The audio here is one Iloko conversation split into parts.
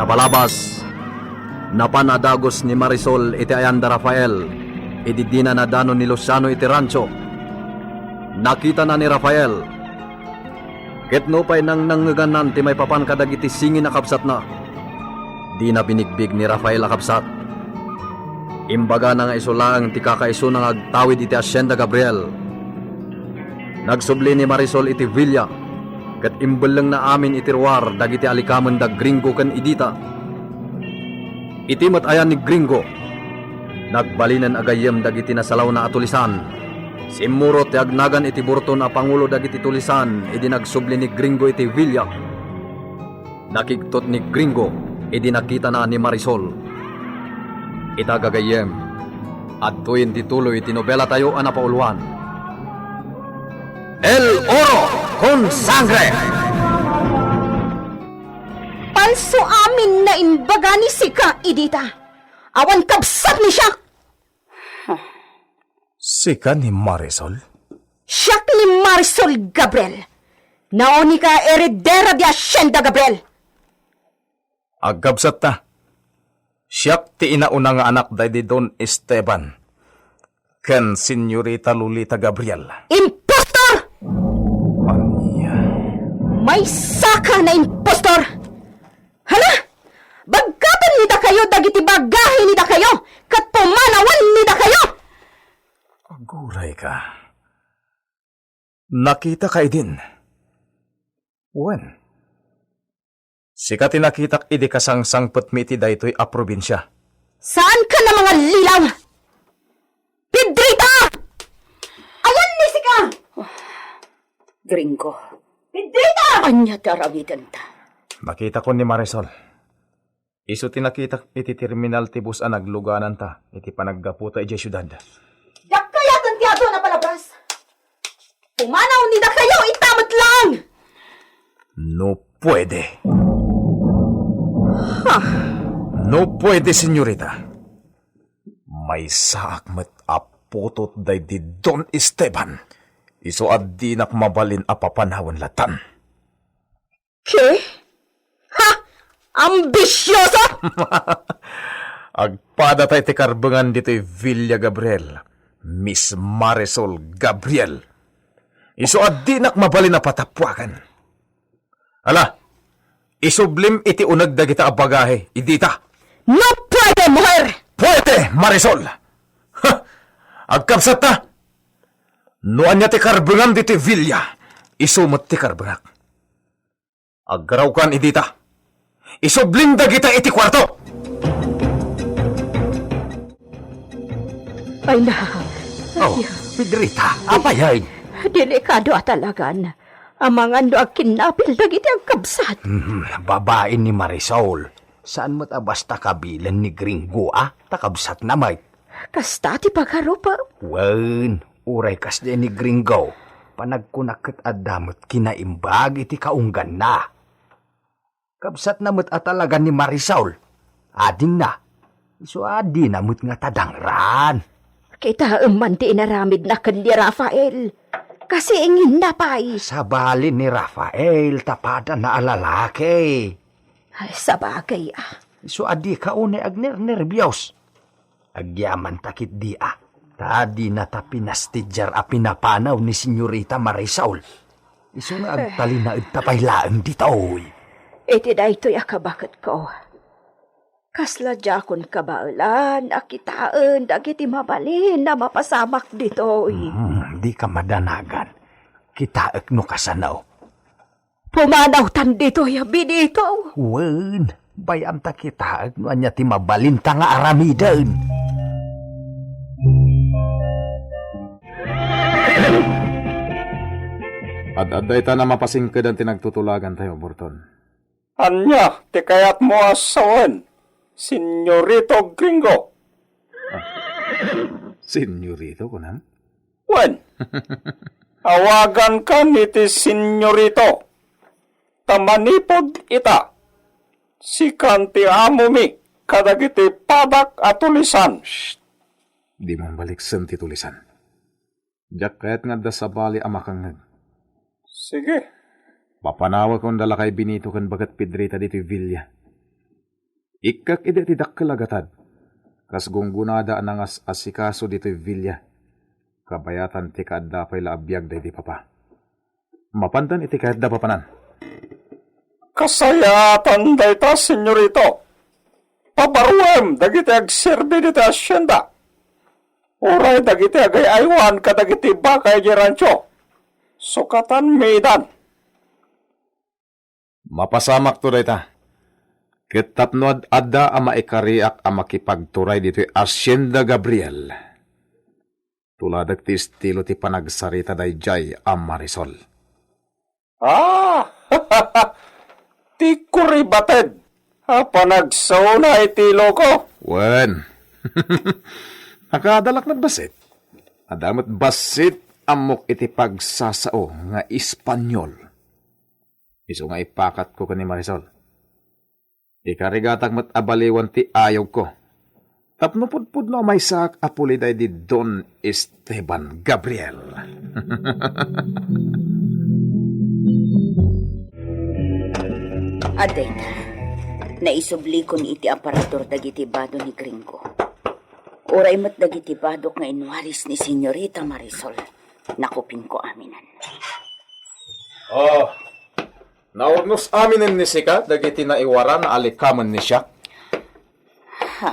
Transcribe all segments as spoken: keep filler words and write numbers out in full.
Palabas, napan a dagus ni Marisol iti ayan da Rafael idi dina nadano ni Luciano iti rancho. Nakitana ni Rafael, ket nupay nangnangngeganna ti maipapan kadagiti singin a kabsatna, dina binigbig ni Rafael a kabsat. Imbagana nga isu laeng ti kakaisuna nga agtawid iti Hacienda Gabriel. Nagsubli ni Marisol iti villa, ket imbellengna amin iti ruar dagiti alikamen da Gringo ken Idita. Iti met ayan ni Gringo, nagbalinen a gayyem dagiti nasalawna a tulisan. Simmurot ti agnagan iti burton a pangulo dagiti tulisan idi nagsubli ni Gringo iti villa. Nakigtot ni Gringo idi nakitana ni Marisol. Ita, gagayyem, adtoyen ti tuloy ti nobelatayo a napauluan, El Oro con Sangre. Palso amin nga imbaga ni sika, Idita. Awan kabsat ni siak. Sika ni Marisol? Siak ni Marisol, Gabriel. Nauni ka heredera di Hacienda Gabriel. Agkabsatta, siak ti inauna nga anak daydi Don Esteban ken Senyorita Lolita Gabriel. Impostor! Ania? Maysaka na impostor! Hala! Bagkaten ni dakayo dagiti bagahi ni dakayo, ket pumanawan ni dakayo! Aguray ka. Nakita ka idin? Wen, sika ti nakitak idi kasangsangpetmi iti daytoy a probinsia. Saan ka na mangallilaw? Pedrita! Ayan ni sika! Gringo. Pedrita! Ania ti aramidenta? Nakitakon ni Marisol. Isu ti nakitak iti terminal ti bus a naglugananta iti panaggaputa idiay siudad. Dakkayaten ti adu a napalabas. Pumanaw ni dakayo ita met laeng! No puede. Ha? No puede, senyorita. Maysaak met a putot daydi Don Esteban. Isu a dinak mabalin a papanawen latan. Ke? Ha? Ambisioso! Agpadata iti karbengan ditoy Villa Gabriel, Miss Marisol Gabriel. Isu a dinak mabalin a patapuaken. Ala, isublim iti uneg dagita a bagahi, Idita. No puede, mujer! Puede, Marisol! Ha! Agkabsatta! No ania ti karbengam ditoy villa, isu met ti karbengak. Aggarawkan, Idita. Isublim dagita iti kuarto! Ay, nak. Oh, Pedrita, apay? Delikado a talagan. Amangan no agkinnapil dagiti agkabsat. Hmm, babai ni Marisol. Saan met a basta kabilen ni Gringo, a? Ta kabsatna met. Kasta ti pagarup. Wen, uray kasdiay ni Gringo, panagkunak ket adda met kinaimbag iti kaungganna. Kabsatna met a talaga ni Marisol. Adingna. Isu a dina met nga tadangran. Kitaem man ti inaramidna ken ni Rafael. Kasiinginna pay. Sabali ni Rafael, ta padana a lalaki. Ay, sabagay, a. Isu a dika unay agnernerbios. Agyamanta ketdi, a. Ta dinata pinastidiar a pinapanaw ni Senyorita Marisol. Isu nga agtalinaedta pay laeng ditoy. Iti daytoy a kabaketko, kasla diakon kabaelan a kitaen dagiti mabalin a mapasamak ditoy. Hmm, dika madanagan. Kitaek no kasano. Pumanawtan ditoy a Benito. Wen, bay-am ta kitaek no ania ti mabalinta nga aramiden. Ad-adda ita a mapasingkedan ti nagtutulagantayo, Burton. Ania ti kayatmo a sawen, Senyorito Gringo? Ah, Senyorito, kunam? Wen, awagankan iti Senyorito, ta manipud ita, sikan ti amomi kadagiti padak a tulisan. Shh! Dimo baliksen ti tulisan. Diak kayat nga adda sabali a makangngeg. Sige. Papanawakon da lakay Benito ken baket Pedrita ditoy villa. Ikkak idi ti dakkel a gatad, kas gunggonada a nangas-asikaso ditoy villa, kabayatan ti kaadda pay la a biag daydi papa. Mapandan iti kayatda papanan. Kasayaatan dayta, Senyorito. Pabaruem dagiti agserbi ditoy hacienda. Uray dagiti agay-aywan kadagiti baka idiay rancho. Sukatanmi idan. Mapasamakto dayta. Ket tapno ad-adda a maikariak a makipagturay ditoy Hacienda Gabriel, tuladek ti estilo ti panagsarita daydiay a Marisol. Ah! Ti kuribated a panagsaona iti loko. Wen. Nakadalak met bassit. Adda met bassit ammok iti pagsasao nga Espanyol. Isu nga ipakatko ken ni Marisol. Ikarigatak met a baliwan ti ayogko. Tapno pudpudno a maysaak a puli daydi Don Esteban Gabriel. Adda ita, naisublikon iti aparador dagiti bado ni Gringo. Uray met dagiti badok nga inwaris ni Senyorita Marisol, nakupingko aminen. Oh, naurnos aminen ni sika dagiti naiwaran a likamen ni siak? Ha?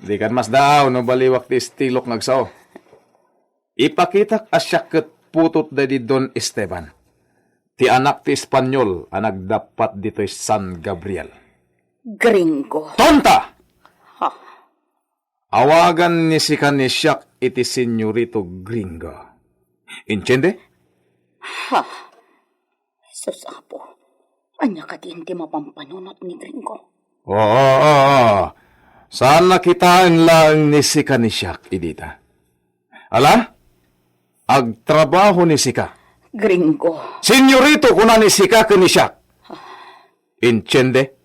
Dikan masdaaw no baliwak ti estilok nga agsao. Ipakitak a siak ket putot daydi Don Esteban, ti anak ti Espanyol a nagdappat ditoy San Gabriel. Gringo. Tonta! Ha? Awagan ni sika ni siak iti Senyorito Gringo. Entiende? Ha? Sus, Apo. Ania kadin ti mapampanunot ni Gringo? Oo, oo. Saan a kitaen laeng ni sika ni siak, idita. Ala? Agtrabaho ni sika. Gringo. Senyorito, kuna ni sika ken ni siak. Entiende?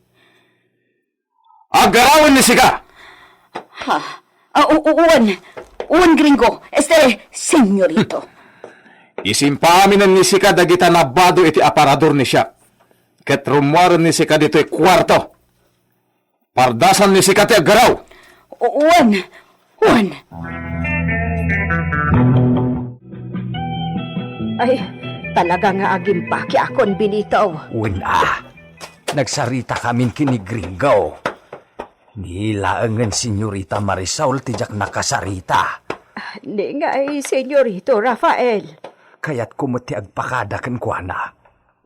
Aggarawen ni sika! Ha? Ah, u-, u-, uwan. Uwan, Gringo. Este, Senyorito. Isimpa aminen ni sika dagita nabado iti aparador ni siak. Ket rummuaren ni sika ditoy kuarto. Pardasan ni sika ti aggaraw. U-, uwan. Uwan. Ay, talaga nga agimpaki akon, Benito. Wen a. Nagsaritakamin ken ni Gringo. Ni laengen, Senyorita Marisol, ti diak nakasarita. Ni ngay, Senyorito Rafael. Kayatko met ti agpakada kenkuana.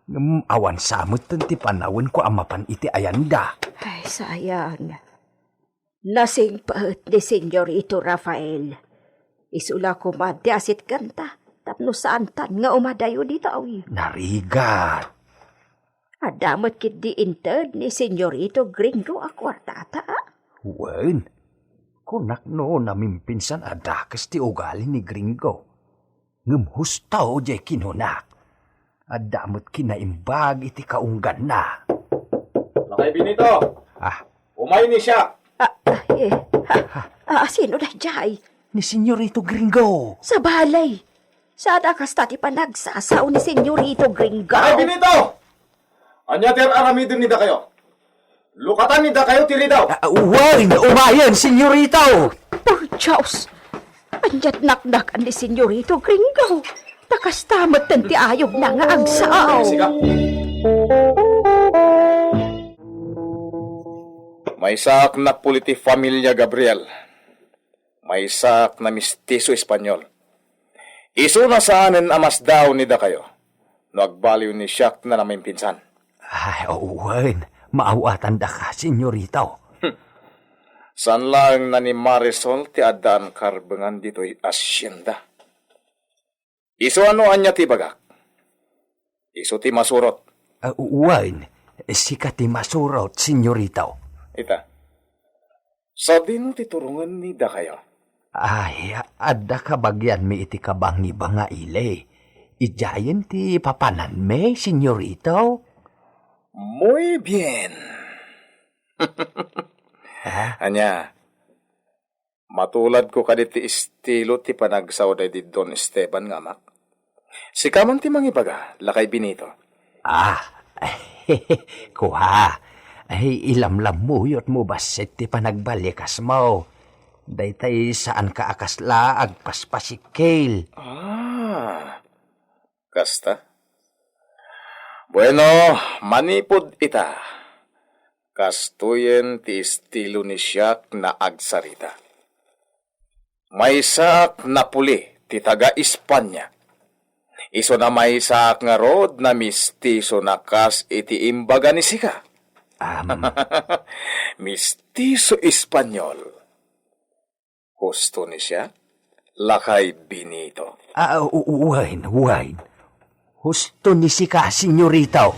Ngem awan sa metten ti panawenko a mapan iti ayanda. Ay, sayang. Nasingpet ni Senyorito Rafael. Isu la koma ti asitkanta tapno saantan nga umadayo ditoy. Narigat. Adda met ketdi inted ni Senyorito Gringo a kuartata, a? Wen, kunak no namimpinsan a dakes ti ugali ni Gringo. Ngem husto diay kinunak. Adda met kinaimbag iti kaungganna. Lakay Benito! Ah. Umay ni siak! Ah, ah, eh, ah, ah, sino daydiay? Ni Senyorito Gringo. Sabali. Saan a kasta ti panagsasao ni Senyorito Gringo? Lakay Benito! Ania ti ar-aramiden ni dakayo? Lukatan ni dakayo ti ridaw. Ah, wen, umayen, Senyorito! Por Dios! Ania ti naknakan ni Senyorito Gringo? Ta kasta metten ti ayogna nga agsao. Sika. Maysaak napuli ti familia Gabriel. Maysaak namistiso Espanyol. Isuna saanen a masdaaw ni dakayo no agbaliw ni siak na namimpinsan. Ay, wen, maawatandaka, Senyorito. Saan laeng na ni Marisol ti addaan karbengan ditoy asienda. Isu a no ania ti ibagak? Isu ti masurot. Ah, wen, sika ti masurot, Senyorito. Ita, sadino ti turongen ni dakayo? Ay, adda kabagianmi iti kabangiba nga ili. Idiayen ti papananmi, Senyorito. Muy bien. Ha? Ania, matuladko kadi ti estilo ti panagsao daydi Don Esteban nga amak? Sika man ti mangibaga, Lakay Benito. Ah, kua, Ay, ilamlammuyotmo bassit ti panagbalikasmo. Daytay saanka a kasla agpaspasikil. Ah, kasta? Bueno, manipud ita, kastoyen ti estilo ni Siak nga agsarita. Maysaak napuli ti taga-Espanya. Isuna maysaak ngarud nga mistiso na kas iti imbaga ni sika. Am. Mistiso Espanyol. Husto ni Siak, Lakay Benito? Ah, u-, u-, wen, wen. Husto ni sika, senyorito.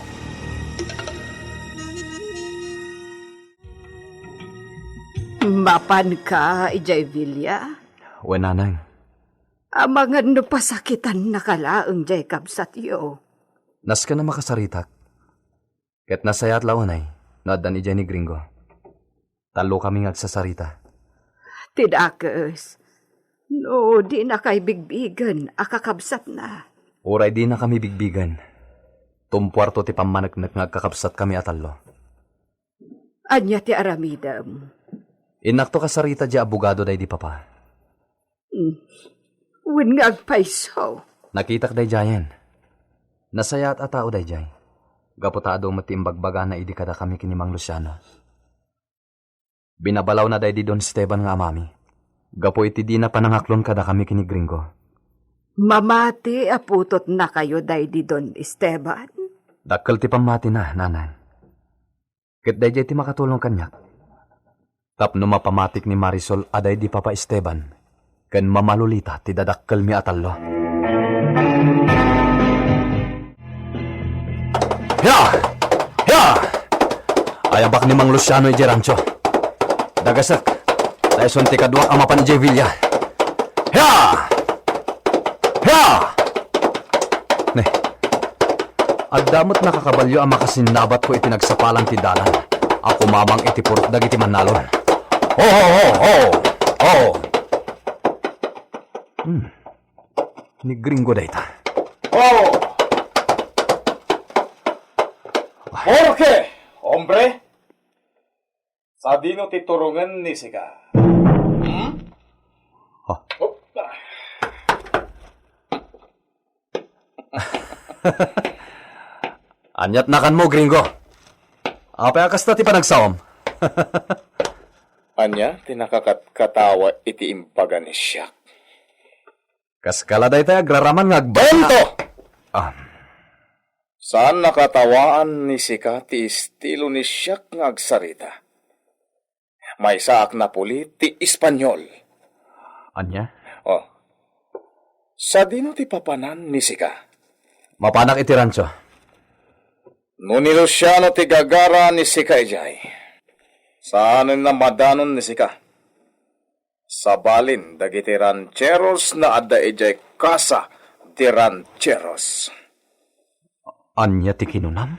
Mapanka idiay villa? Wen, nanang. Amangan no pasakitannaka laeng diay kabsatyo. Nasken a makasaritak. Ket nasayaat la unay no addan idiay ni Gringo. Tallokami nga agsasarita. Ti dakes, no dinakay bigbigen a kakabsatna. Uray dinakami bigbigen, tumpuarto ti pammaneknek nga agkakabsatkami a tallo. Ania ti aramidem? Innakto kasarita diay abogado daydi papa. Hmm. Wen nga agpayso. Nakitak daydiayen. Nasayaat a tao daydiay. Gapu ta adu met ti imbagbagana idi kadakami ken ni Mang Luciano. Binabalawna daydi Don Esteban nga amami, gapu iti dina panangaklon kadakami ken ni Gringo. Mamati a putotnakayo daydi Don Esteban? Dakkel ti pammatina, nanang. Ket daydiay ti makatulong kaniak. Tapno mapamatik ni Marisol a daydi Papa Esteban, ken mamalulita ti dadakkelmi a tallo. Ya! Ya! Ayabak ni Mang Luciano idiay rancho. Dagasek, ta isun ti kaduak a mapan idiay villa. Ya! Ya! Ne, adda met nakakabalio a makasinnabatko iti nagsapalan ti dalan a kumamang iti purot dagiti mannalon. Ho, ho, ho, ho! Ho! Hmm. Ni Gringo dayta. Oh! Jorge, hombre! Sadino ti turongen ni sika? Hmm? Oh. Oh. Aniat nakanmo, Gringo? Apay a kasta ti panagsaom? Ania ti nakakatkatawa iti imbaga ni Siak? Kas kala dayta agraraman nga agba- Tonto! Ah. Saan nakatawaan ni sika ti estilo ni Siak nga agsarita? Maysaak napuli ti Espanyol. Ania? Oh. Sadino ti papanan ni sika? Mapanak iti rancho. No ni Luciano ti gagara ni sika idiay, saanen a madanon ni sika. Sabalin dagiti rancheros nga adda idiay Casa de Rancheros. Ania ti kinunam?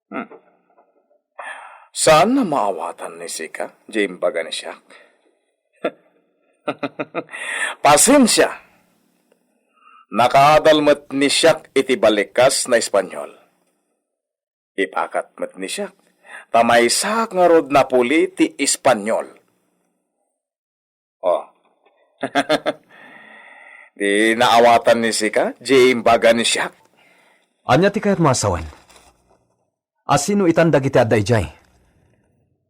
Hmm. Saan a maawatan ni sika, diay imbaga ni Siak? Pasensia. Nakaadal met ni Siak iti balikas nga Espanyol. Ipakat met ni Siak, ta maysaak ngarud napuli ti Espanyol. Oh. Di naawatan ni sika, diay imbaga ni Siak? Ania ti kayatmo a sawen? A sino itan dagiti adda idiay?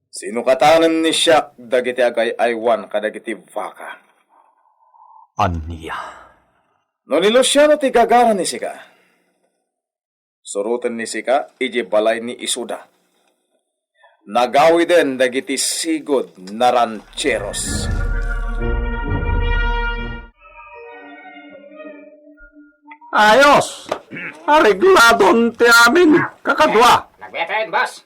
Sino katanen ni Siak dagiti agay-aywan kadagiti baka? Ania? No ni Luciano ti gagara ni sika, suroten ni sika idiay balay ni Isuda. Nagawiden dagiti sigud nga rancheros. Ayos! Aregladon ti amin, kakadua. Nagbiatayen, boss.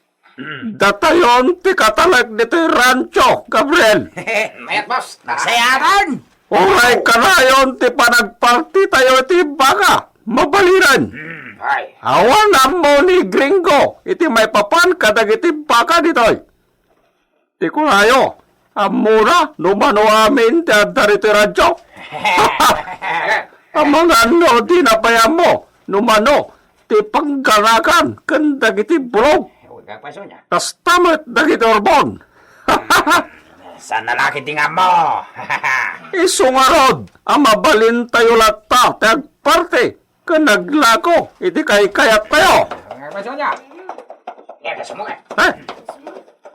Datayon ti katalek ditoy rancho, Gabriel. Mayat, boss. Nagsayatan. Uray kanayon ti panagpartitayo iti baka, mabalinen. Hmm, ay. Awan ammo ni Gringo iti maipapan kadagiti baka ditoy. Ti kunayo, ammona no mano amin ti adda ditoy radyo. Amangan no dina pay ammo no mano ti pangganakan ken dagiti bulog. Kasta met dagiti Orbon. Saan a laki ti ngammo? Isu ngarud a mabalintayo latta ti agparti ken aglako iti kaykayattayo. Eh,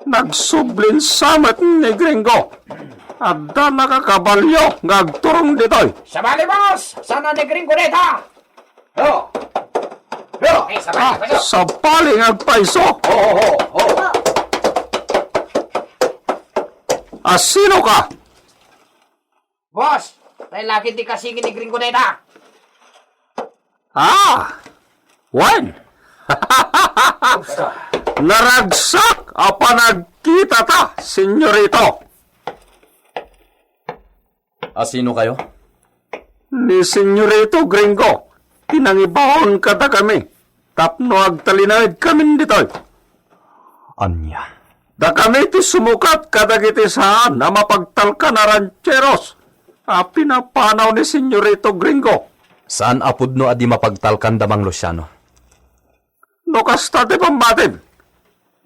nagsublin sa met ni Gringo. Adda nakakabalyo nga agturong ditoy. Sabali, boss! Saan ni Gringo deta? Ho! Ho! Eh, sabali, Ah, boss. Sabali nga agpayso. Ho, ho, ho, ho. Asino ka? Boss, tay laki ti kasingin ni Gringo deta. Ah, wen. Naragsak a panagkita ta, senyorito. Asino kayo? Ni Senyorito Gringo, ti nangibaon kadakami tapno agtalinaed kamin ditoy. Ania? Dakami ti sumukat kadagiti saan a mapagtalkan a rancheros a pinapanaw ni Senyorito Gringo. Saan a pudno a di mapagtalkan da, Mang Luciano. No kasta ti pammatim,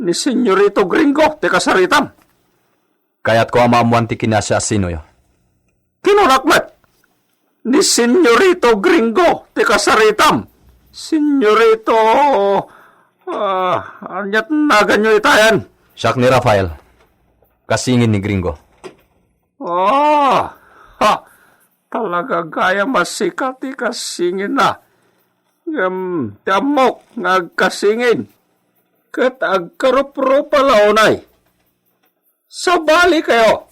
ni Senyorito Gringo ti kasaritam. Kayatko a maammuan ti kinasiasinoyo. Kinunak met, ni Senyorito Gringo ti kasaritam. Senyorito, ah, aniat naganyo itayan? Siak ni Rafael. Kasingin ni Gringo. Ah, ha, talaga gayam a sika ti kasinginna. Ngem ti ammok nga agkasingin ket agkaruprupa la unay. Sabali kayo.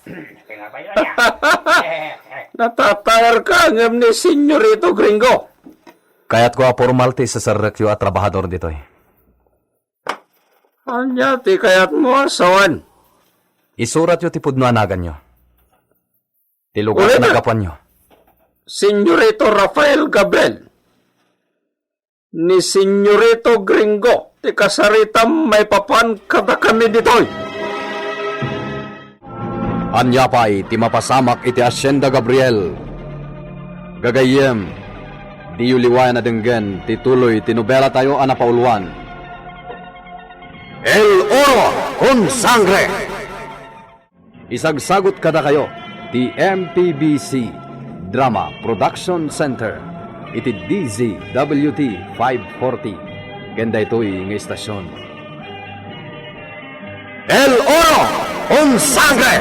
Natatayar ka ngem ni Senyorito Gringo. Kayatko a formal ti iseserrekyo a trabahador ditoy. Ania ti kayatmo a sawen? Isuratyo ti pudno a naganyo. Ti lugar a naggapuanyo. Senyorito Rafael Gabriel. Ni Senyorito Gringo ti kasaritam maipapan kadakami ditoy. Ania pay ti mapasamak iti Hacienda Gabriel? Gagayyem, diyo liwayan a denggen ti tuloy ti nobelatayo a napauluan, El Oro con Sangre. Isagsagut kadakayo ti M P B C Drama Production Center iti D Z W T five forty ken daytoy nga istasion. El Oro con Sangre!